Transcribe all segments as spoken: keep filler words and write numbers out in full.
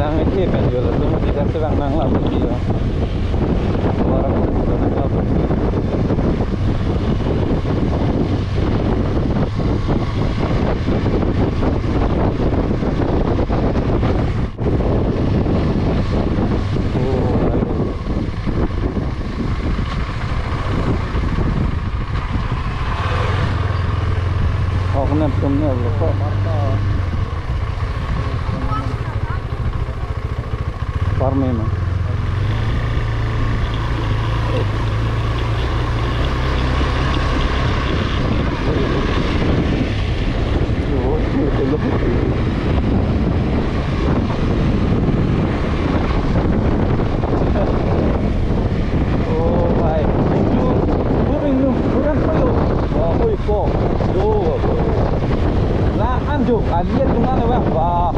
Ang isi pen jual tu masih dak sedang nang labu dia. Orang sedang nang labu. Oh, baik. Hok nep tum nep lo ko. Parme ma. Oh, baik. Rindu, rindu, kurang pelu. Wah, oi, kok. Duh. Lah, anjuk, alian dengan apa? Wah.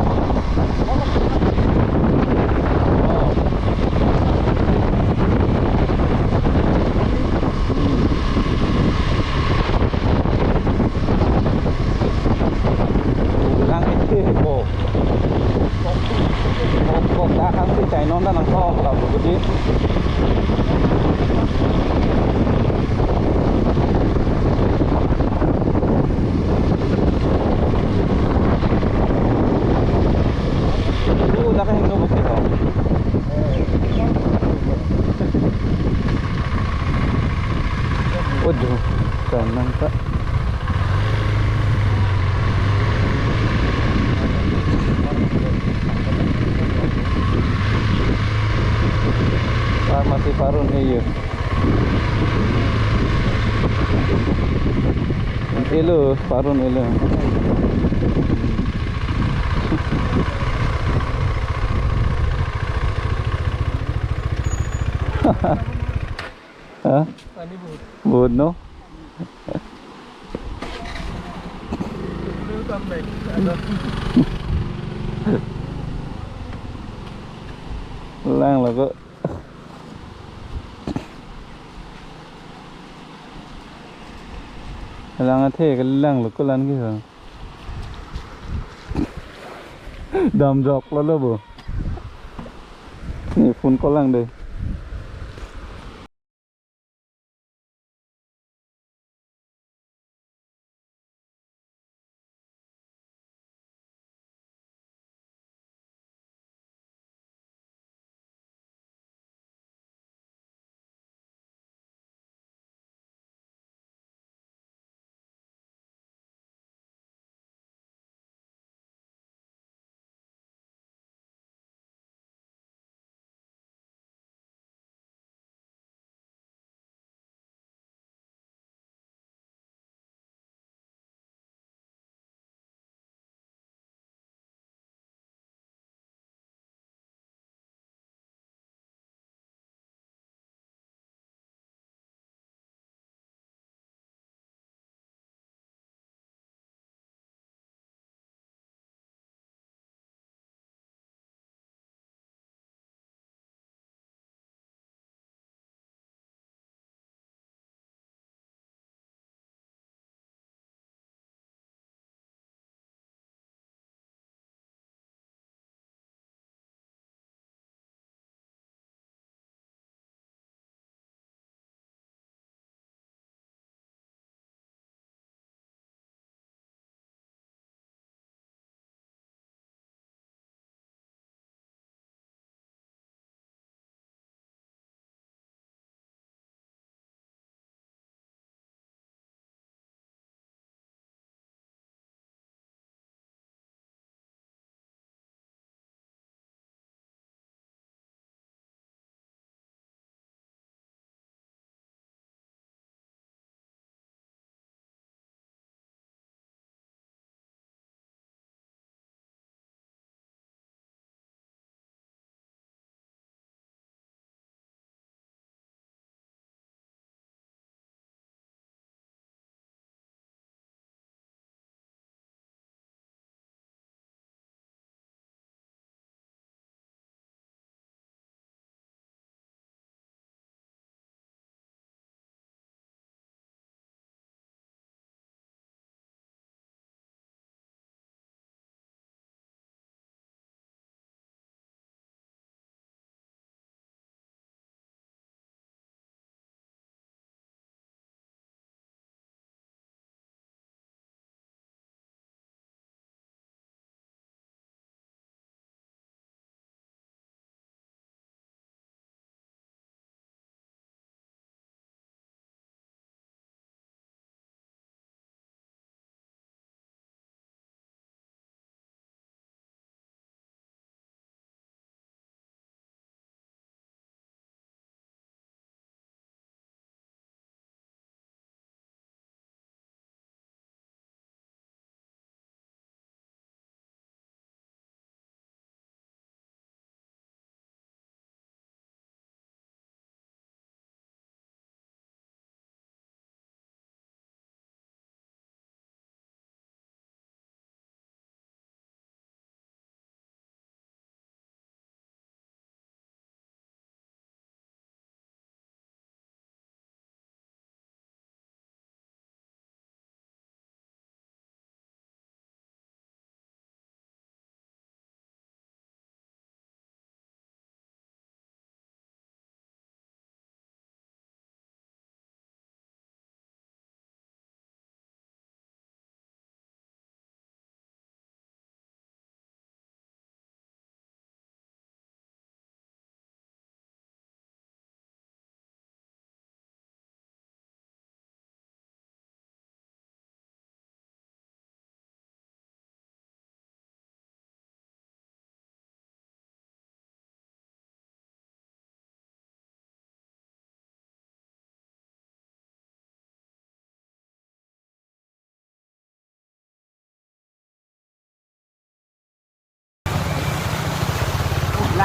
Lang isi ko. Ko, ko, ta kan si chai non ta nang ko la bu di. Lu ta kan hingno bu si ko. Waduh, kanang ta. Farmasi Parun, iya. Elo, Parun elo. Ha? Pani bahut. Bahut, no? Itu tambah. Lang lo ko. Lang athe ke lang lo ko lan ke ha. Damjok lo lo bo. Ni phone call lang de.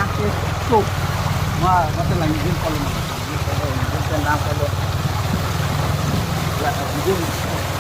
Tuk. Ma, mate lang engine follow ma. Engine follow, engine pen dam follow. La, engine.